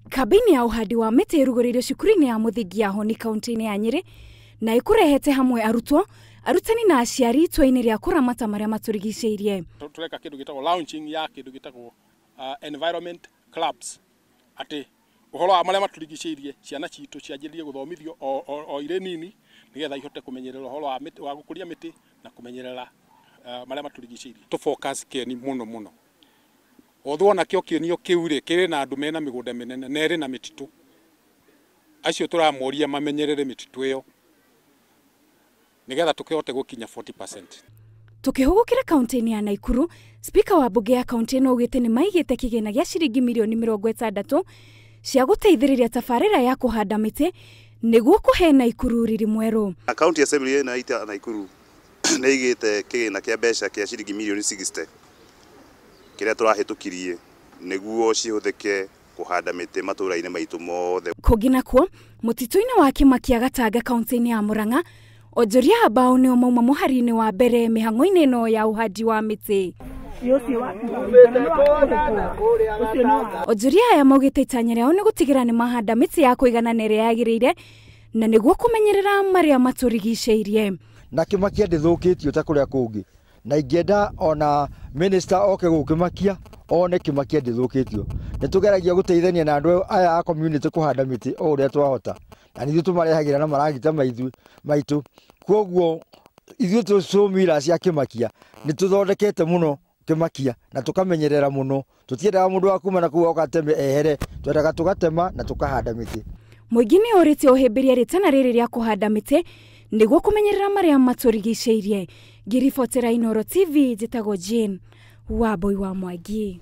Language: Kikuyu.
Kambĩini ya ũhandi wa mĩtĩ ĩrugũrĩirio cukuru-inĩ ya mũthingi ya Honi kaunti-inĩ ya Nyĩrĩ na ĩkũrehete hamwe arutwo, arutani na aciari itua-inĩ rĩa kũramata marĩa matũrigicĩirie. Tũreka kĩndũ gĩtagwo launching ya kĩndũ gĩtagwo environment clubs, atĩ ũhoro wa marĩa matũrigicĩirie ciana citũ cianjĩrĩrie gũthomithio o irĩ nini nĩgetha ihote kũmenyerera ũhoro wa mĩtĩ, wa gũkũria mĩtĩ na kũmenyerera marĩa matũrigicĩirie. Tũ focus kĩeni mũno mũno. Although onakĩo kĩenio kĩu rĩ kĩrĩ na andũ mena mĩgũnda mĩnene na ĩrĩ na mĩtitũ, acio tũramoria mamenyerere mĩtitũ ĩyo nĩgetha tũkĩhote gũkinya 40%. Tukĩhũgũkĩra kaunti-inĩ ya Naikuru, spika wa mbunge ya kaunti ĩno augĩte nĩ maigĩte kĩgĩna gĩa ciringi mirioni 60 cia gũteithĩrĩria tabarĩra ya kũhanda mĩtĩ nĩguo kũhe Naikuru riri mwerũ. County Assembly ĩno ya Naikuru nĩ ĩigĩte kĩgĩna kĩa mbeca kĩa ciringi mirioni 60 kĩrĩa tũrahĩtũkirie nĩguo cihũthĩke kũhanda mĩtĩ matũũra-inĩ maitũ mothe. Kũngĩ nakuo, mũtitũ-inĩ wa Kĩmakia Gatanga kaunti-inĩ ya Murang'a, onjoria a mbaũ nĩo mauma mũhari-inĩ wa mbere mĩhang'o-inĩ ĩno ya ũhandi wa mĩtĩ. Onjoria aya maugĩte itanya rĩao nĩ gũtigĩra nĩ mahanda mĩtĩ ya kũigana na ĩrĩa yagĩrĩire na nĩguo kũmenyerera marĩa matũrigicĩirie. Na Kĩmakia ndĩthũkĩtio ta kũrĩa kũngĩ, na ingĩenda ona minister oke gũkĩmakia one Kĩmakia ndĩthũkĩtio. Nĩ tũgeragia gũteithania na andũ aya a community kũhanda mĩtĩ o ũrĩa twahota, na nithuĩ tũmarehagĩra na maragita maitũ. Kwoguo ithuĩ tũcũmira cia Kĩmakia nĩ tũthondekete mũno Kĩmakia na tũkamenyerera mũno. Tũtiendaga mũndũ wa kuma na kũu oka ateme ehere, twendaga tũgatema na tũkahanda mĩtĩ. Mũingĩ nĩ ũrĩtie ũhĩmbĩria rĩtana rĩrĩ rĩa kũhanda mĩtĩ nĩguo kũmenyerera marĩa matũrigicĩirie. Ngĩribotera Inooro TV, njĩtagwo Jane Wambui wa Mwangi.